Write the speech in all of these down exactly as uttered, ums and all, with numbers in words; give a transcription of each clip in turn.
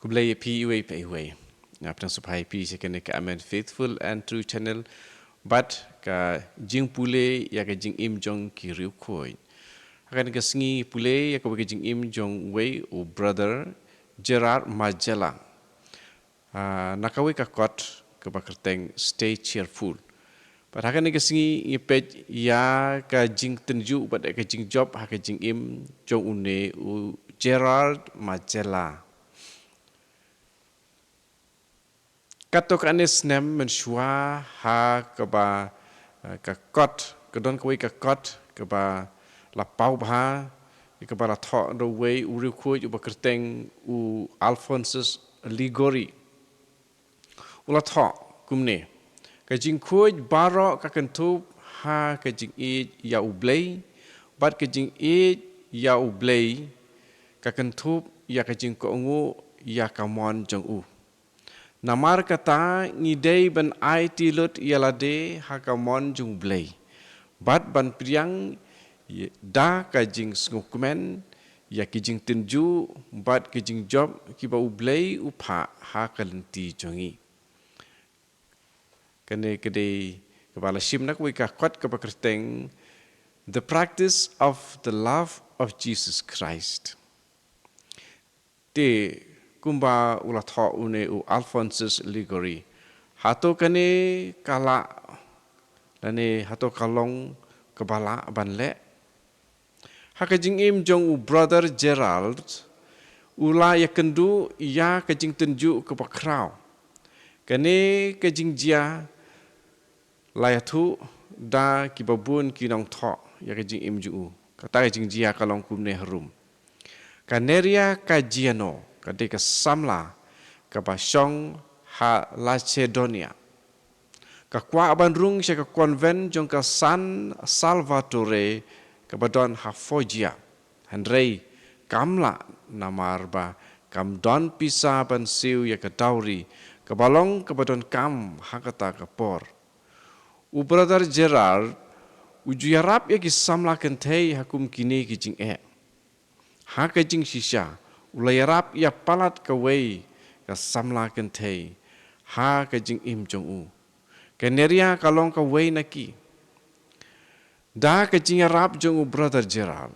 Khublei ïa phi iwei pa iwei. Nga pdiang sngewbha ïa phi sha kane ka Amen Faithful and True Channel bad ka jingpule ïa ka jingim jong ki riewkhuid. Ha kane ka sngi pule ïa kawei ka jingim jong uwei u Brother Gerard Majella. Ah, na kawei ka kot kaba kyrteng Stay Cheerful. Bad ha kane ka sngi ngi peit ïa ka jingtynjuh bad ka jingjop ha ka jingim jong une u Gerard Majella. Katto katne snem mynshuwa ha kaba, eh, ka kot, ka don kawei ka kot kaba la paw bha, kaba la thoh da uwei u riewkhuid uba kyrteng u Alphonsus Liguori. U la thoh kumne: Ka jingkhuid baroh ka kynthup ha ka jingïeit ïa U Blei, bad ka jingïeit ïa U Blei ka kynthup ïa ka jingkohnguh ïa ka mon jong u. Namar kata ngi dei ban aiti lut ïa lade ha ka mon jong U Blei, bad ban pdiang da ka jingsngewkmen ïa ki jingtynjuh bad ki jingjop kiba U Blei u phah ha ka lynti jong ngi. Kane ka dei kaba la shim na kawei ka kot kaba kyrteng The Practice of the Love of Jesus Christ. Te kumba u la thoh une u Alphonsus Liguori, hato kane ka lah, lane hato ka long kaba lah ban leh? Ha ka jingim jong u Brother Gerard, u la ïakynduh ïa ka jingtynjuh kaba khraw. Kane ka jingjia la ïathuh da kiba bun ki nongthoh ïa ka jingim jong u. Kata ka jingjia ka long kumne harum. Ka Nerea Caggiano ka dei ka samla kaba shong ha Lacedonia. Ka kwah ban rung sha ka konven jong ka San Salvatore kaba don ha Foggia. Hynrei kam lah namar ba kam don pisa ban siew ïa ka dowry kaba long kaba donkam ha kata ka por. U Brother Gerard u ju ïarap ïa ki samla kynthei ha kum kine ki jingeh. Ha ka jingshisha u la ïarap ïa palat kawei ka samla kynthei ha ka jingim jong u. Ka Nerea ka long kawei na ki. Da ka jingïarap jong u Brother Gerard,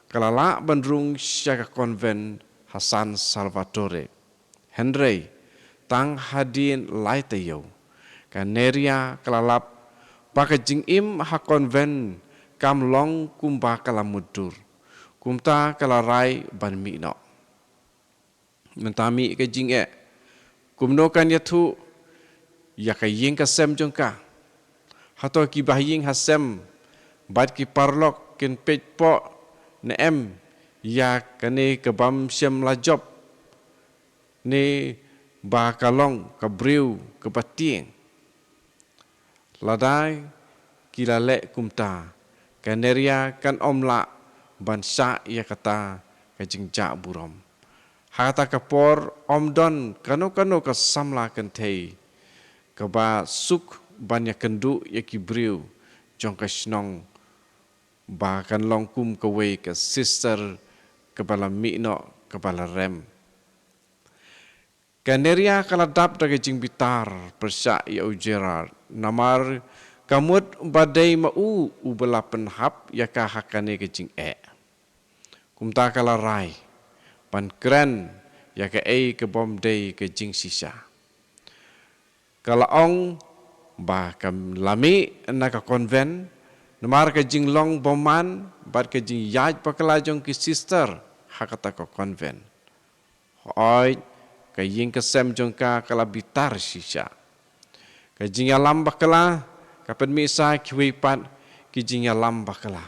ka la lah ban rung sha ka konven ha San Salvatore. Hynrei tang hadien lai taïew, ka Nerea ka la lap ba ka jingim ha konven kam long kumba ka la mutdur. Kumta ka la rai ban mih noh. Mynta mih ka jingeh. Kumno kan ïathuh ïa ka ïing ka sem jong ka? Hato ki bahaïing hasem bad ki paralok kin peit poh ne em ïa kane ka bym shym la jop, ne ba ka long ka briew kaba tieng? Lada ki la leh kumta, ka Nerea kan ym lah ban shah ïa kata ka jingjah burom. Ha kata ka por ym don kano kano ka samla kynthei kaba suk ban ïakynduh ïa ki briew jong ka shnong ba kan long kum kawei ka sister kaba la mih noh, kaba la rem. Ka Nerea ka la dap da ka jingbitar pyrshah ïa u Gerard, namar ka mut ba dei ma u uba la pynhap ïa ka ha kane ka jingeh. Kumta ka la rai ban kren ïa kaei ka bym dei ka jingshisha. Ka la ong ba ka la mih na ka konven namar ka jinglong bymman bad ka jingïaid bakla jong ki sister ha kata ka konven. Hooid, ka ïing ka sem jong ka ka la bitar shisha. Ka jingïalam bakla ka pynmih sa kiwei pat ki jingïalam bakla.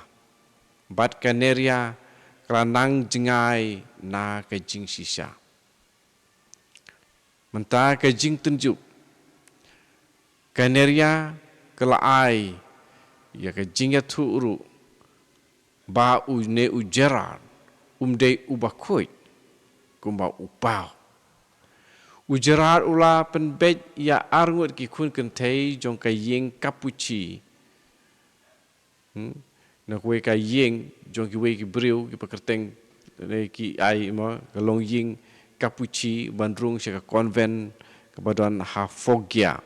Bad ka Nerea ka la nang jngai na ka jingshisha. Mynta ka jingtynjuh, ka Nerea ka la ai ïa ka jingïathuh ruh ba une u Gerard um dei uba khuid kumba u Paw. U Gerard u la pynbeit ïa arngut ki khun kynthei jong ka ïing Kapuchi. Hmm? Na kawei ka ïing jong kiwei ki briew kiba kyrteng, ne ki ai ma ka longïing Capuchin ban rung sha ka convent kaba don ha Foggia.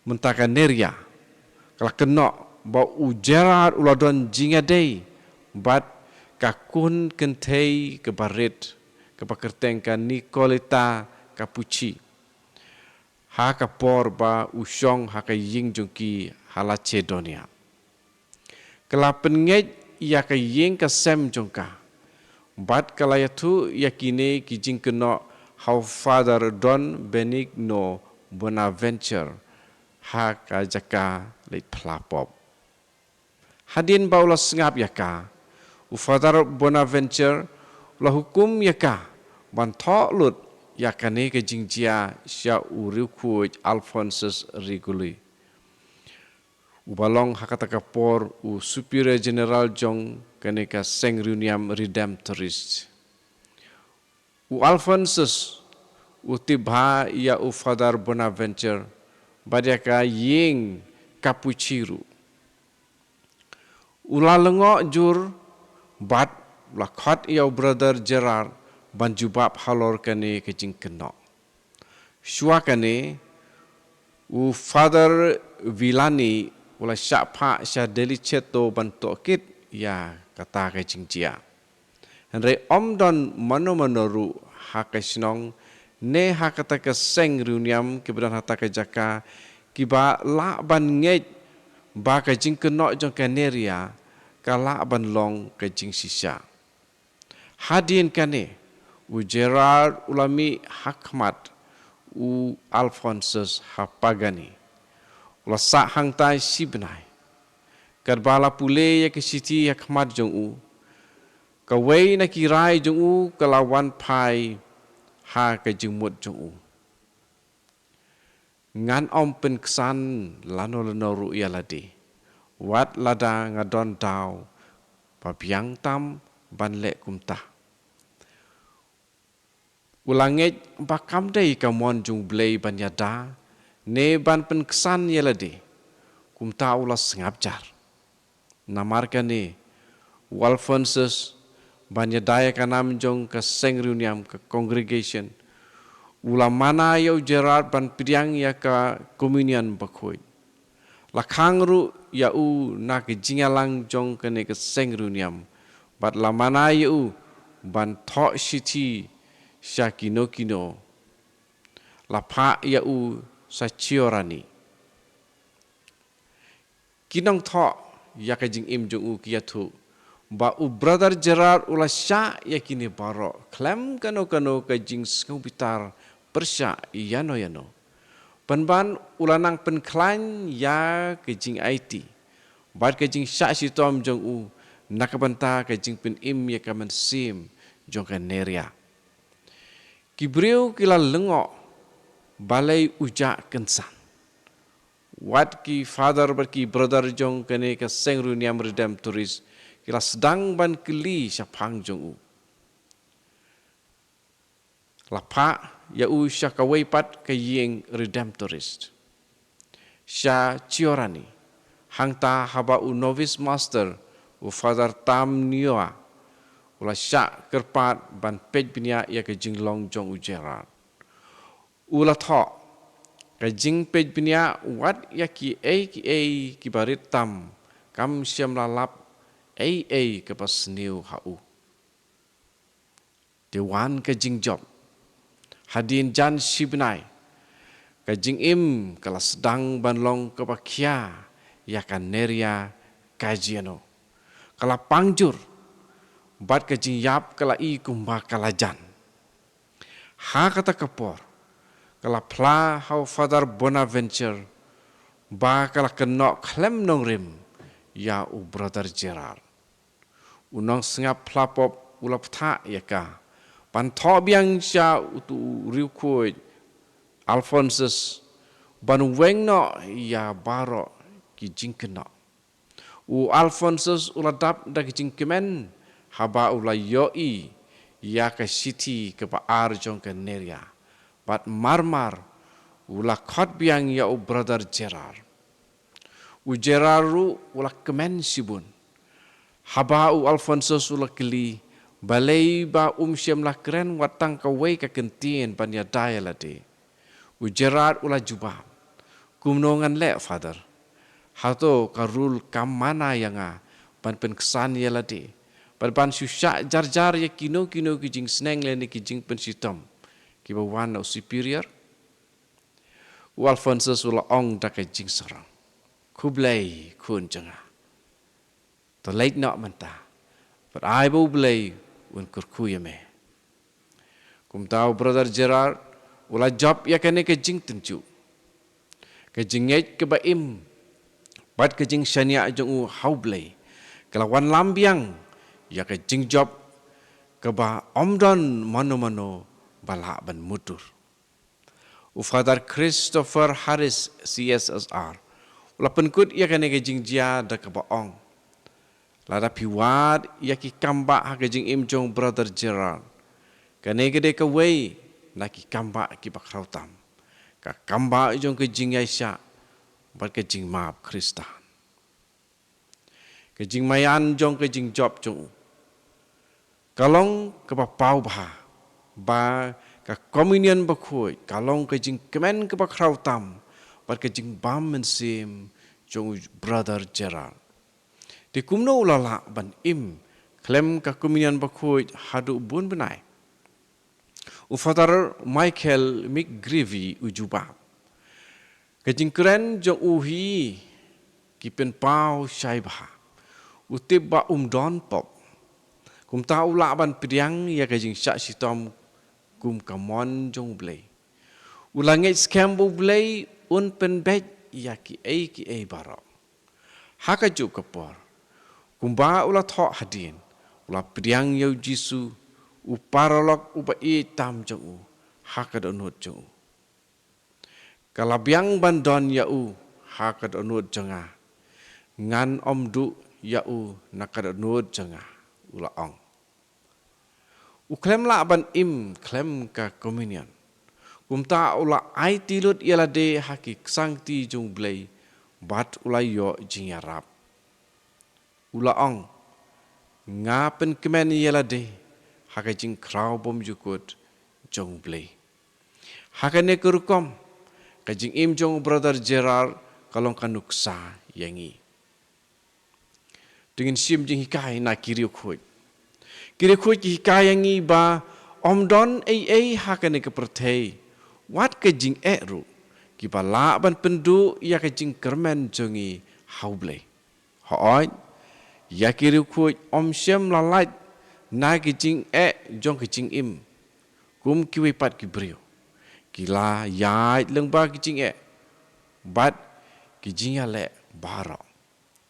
Mynta ka Neria ka la kynnoh ba u Gerard u la don jingïadei bad ka khun kynthei kaba rit kaba kyrteng ka Nicoletta Capuchin ha ka por ba u shong ha ka ïing jong ki ha Lacedonia. Ka la pynngeit ïa ka ïing ka sem jong ka bad ka la ïathuh ïa kine ki jingkynnoh ha u Father Don Benigno Bonaventure ha ka jaka leit phla pop. Hadien ba u la sngap ïa ka, u Father Bonaventure u la hukum ïa ka ban thoh lut ïa kane ka jingjia sha u riewkhuid Alphonsus Reguli, uba long ha kata ka por u Superior General jong kane ka Seng Riewniam Redemptorist. U Alphonsus u tip bha ïa u Father Bonaventure bad ïa ka ïing Capuchin ruh. U la lyngngoh jur bad u la khot ïa u Brother Gerard ban jubab halor kane ka jingkynnoh. Shuwa kane, u Father Villani u la shah phah sha Deliceto ban tohkit ïa kata ka jingjia. Hynrei ym don mano mano ruh ha ka shnong ne ha kata ka Seng Riewniam kiba don ha kata ka jaka kiba lah ban ngeit ba ka jingkynnoh jong ka Neria ka lah ban long ka jingshisha. Hadien kane, u Gerard u la mih ha khmat u Alphonsus ha Pagani. U la sah hangtai shi bnai. Katba la pule ïa ka shithi ha khmat jong u, kawei na ki rai jong u ka la wan phai ha ka jingmut jong u. Ngan ym pynksan lano lano ruh ïa lade wat lada nga don daw ba biang tam ban leh kumta. U la ngeit ba kam dei ka mon jong U Blei ban ïada ne ban pynksan ïa lade. Kumta u la sngap jar. Namar kane, u Alphonsus, ban ïada ïa ka nam jong ka Seng Riewniam, ka congregation, u la mana ïa u Gerard ban pdiang ïa ka Communion Bakhuid. La khang ruh ïa u na ka jingïalang jong kane ka Seng Riewniam bad la mana ïa u ban thoh shithi sha kino kino. La phah ïa u sha Ciorani. Ki nongthoh ïa ka jingim jong u ki ïathuh ba u Brother Gerard u la shah ïa kine baroh khlem kano kano ka jingsngewbitar pyrshah ïano ïano. Pynban u la nang pynkhlaiñ ïa ka jingaiti bad ka jingshah shitom jong u na ka bynta ka jingpynim ïa ka mynsiem jong ka Neria. Ki briew ki la lyngngoh balei u jah kynsan. Wat ki father bad ki brother jong kane ka Seng Riewniam Redemptorist ki la sdang ban kylli shaphang jong u. La phah ïa u sha kawei pat ka ïing Redemptorist sha Ciorani. Hangta haba u novice master, u Father Tam Nioa, u la shah kyrpad ban peit bniah ïa ka jinglong jong u Gerard. U la thoh, ka jingpeit bniah wat ïa kiei kiei kiba rit tam kam shym la lap ei ei kaba sniew ha u. Te wan ka jingjop. Hadien jan shi bnai, ka jingim ka la sdang ban long kaba khia ïa ka Neria Caggiano. Ka la pang jur bad ka jingïap ka la i kumba ka la jan. Ha kata ka por ka la phla ha u Father Bonaventure ba ka la kynnoh khlem nongrim ïa u Brother Gerard. U nongsngap phla pop u la pynthah ïa ka ban thoh biang sha utu u riewkhuid Alphonsus ban weng noh ïa baroh ki jingkynnoh. U Alphonsus u la dap da ka jingkmen haba u la ïohi ïa ka shithi kaba ar jong ka Neria bad marmar u la khot biang ïa u Brother Gerard. U Gerard ruh u la kmen shibun. Haba u Alphonsus u la kylli Balei ba um shym la kren wat tang kawei ka kyntien ban ïada ïa lade? U Gerard u la jubab, kumno ngan leh, Father? Hato ka rule kam mana ïa nga ban pynksan ïa lade bad ban shu shah jar jar ïa kino kino ki jingsneng lane ki jingpynshitom kiba wan na u superior? U Alphonsus u la ong da ka jingsarong, khublei khun jong nga. To leit noh mynta bad ai ba U Blei un kyrkhu ïa me. Kumta u Brother Gerard u la jop ïa kane ka jingtynjuh. Ka jingngeit kaba im bad ka jingshaniah jong u ha U Blei ka la wanlam biang ïa ka jingjop kaba ym don mano mano ba lah ban mutdur. U Father Christopher Harris, C S S R, u la pynkut ïa kane ka jingjia da kaba ong, lada phi wad ïa ki kambah ha ka jingim jong Brother Gerard, kane ka dei kawei na ki kambah kiba khraw tam, ka kambah jong ka jingïaishah bad ka jingmap Khristan. Ka jingmaïan jong ka jingjop jong u ka long kaba paw bha, ba ka Communion Bakhuid ka long ka jingkmen kaba khraw tam bad ka jingbam mynsiem jong u Brother Gerard. Te kumno u la lah ban im khlem ka Communion Bakhuid haduh bun bnai? U Father Michael McGreevy u jubab, ka jingkren jong u hi ki pynpaw shai bha. U tip ba um don pop, kumta u lah ban pdiang ïa ka jingshah shitom kum ka mon jong U Blei. U la ngeit skhem ba U Blei un pynbeit ïa kiei kiei baroh. Ha kajuh ka por, kumba u la thoh hadien, u la pdiang ïa U Jisu, u paralok uba ïeit tam jong u, ha ka dohnud jong u. Ka la biang ban don ïa u ha ka dohnud jong nga, ngan ym duh ïa u na ka dohnud jong nga, u la ong. U khlem lah ban im khlem ka Communion, kumta u la aiti lut ïa lade ha ki ksangti jong U Blei bad u la ïoh jingïarap. U la ong, nga pynkmen ïa lade ha ka jingkhraw bymjukut jong U Blei. Ha kane ka rukom, ka jingim jong u Brother Gerard ka long ka nuksa ïa ngi. To ngin shim jinghikai na ki riewkhuid. Ki riewkhuid ki hikai ïa ngi ba ym don ei ei ha kane ka pyrthei wat ka jingeh ruh kiba lah ban pynduh ïa ka jingkyrmen jong ngi ha U Blei. Hooid, ïa ki riewkhuid ym shym la lait na ki jingeh jong ki jingim kum kiwei pat ki briew. Ki la ïaid lyngba ki jingeh bad ki jingïaleh baroh.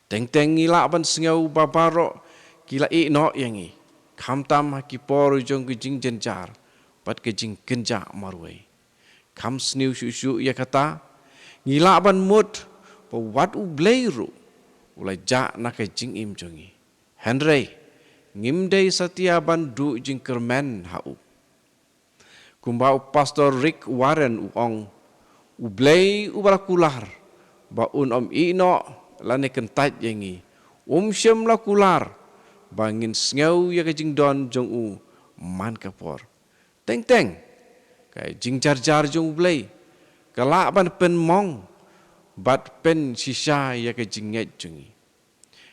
Teng teng ngi lah ban sngew ba baroh ki la ïehnoh ïa ngi, khamtam ha ki por jong ki jingjynjar bad ki jingkynjah marwei. Kham sniew shuh shuh ïa kata, ngi lah ban mut ba wat U Blei ruh u la jah na ka jingim jong ngi. Hynrei ngim dei satia ban duh jingkyrmen ha u. Kumba u Pastor Rick Warren u ong, U Blei uba la kular ba un ym ïehnoh lane kyntait ïa ngi, um shym la kular ba ngin sngew ïa ka jingdon jong u man ka por. Teng teng ka jingjarjar jong U Blei ka lah ban pynmong bad pynshisha ïa ka jingngeit jong ngi.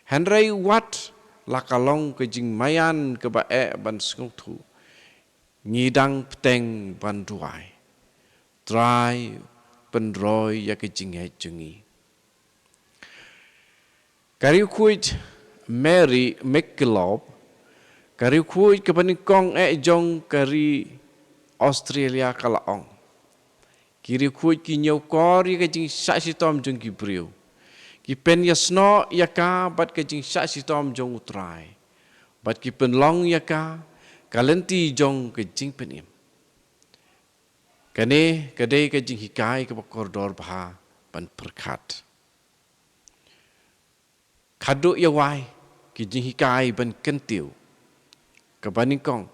Hynrei wat la ka long ka jingmaïan kaba eh ban sngewthuh, ngi dang bteng ban duwai. Trai, pynroi ïa ka jingngeit jong ngi. Ka riewkhuid Mary McKillop, ka riewkhuid kaba nyngkong eh jong ka ri Australia ka la ong, ki riewkhuid ki ñiewkor ïa ka jingshah shitom jong ki briew. Ki pynïasnoh ïa ka bad ka jingshah shitom jong U Trai bad ki pynlong ïa ka ka lynti jong ka jingpynim. Kane ka dei ka jinghikai kaba kordor bha ban pyrkhat. Khadduh ïa wai ki jinghikai ban kyntiew. Kaba nyngkong,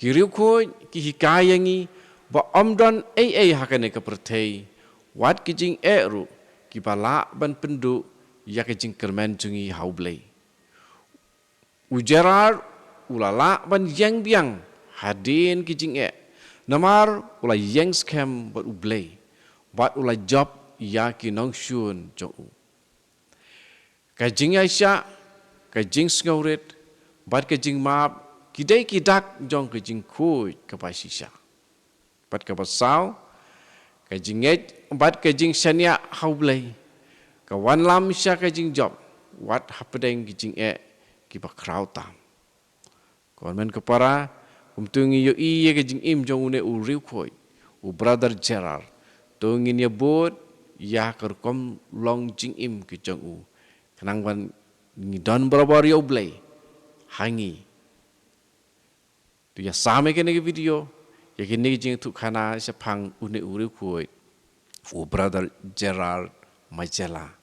ki riewkhuid ki hikai ïa ngi ba ym don ei ei ha kane ka pyrthei wat ki jingeh ruh kiba lah ban pynduh ïa ka jingkyrmen jong ngi ha U Blei. U Gerard u la lah ban ïeng biang hadien ki jingeh, namar u la ïeng skhem bad U Blei, bad u la jop ïa ki nongshun jong u. Ka jingïaishah, ka jingsngewrit, bad ka jingmap, ki dei ki dak jong ka jingkhuid kaba shisha. Bad kaba saw, ka jingngeit, bad ka jingshaniah ha U Blei, ka wanlam sha ka jingjop, wat hapdeng ki jingeh kiba khraw tam. Ko hynmen ko para, kumto ngi ïohi ïa ka jingim jong une u riewkhuid, u Brother Gerard. To ngin ïa bud ïa ka rukom long jingim ka jong u, khnang ban ngi don barabor ïa U Blei ha ngi. To ïa sam ïa kane ka video, ïa kane ka jingïathuhkhana shaphang une u riewkhuid, u Brother Gerard Majella.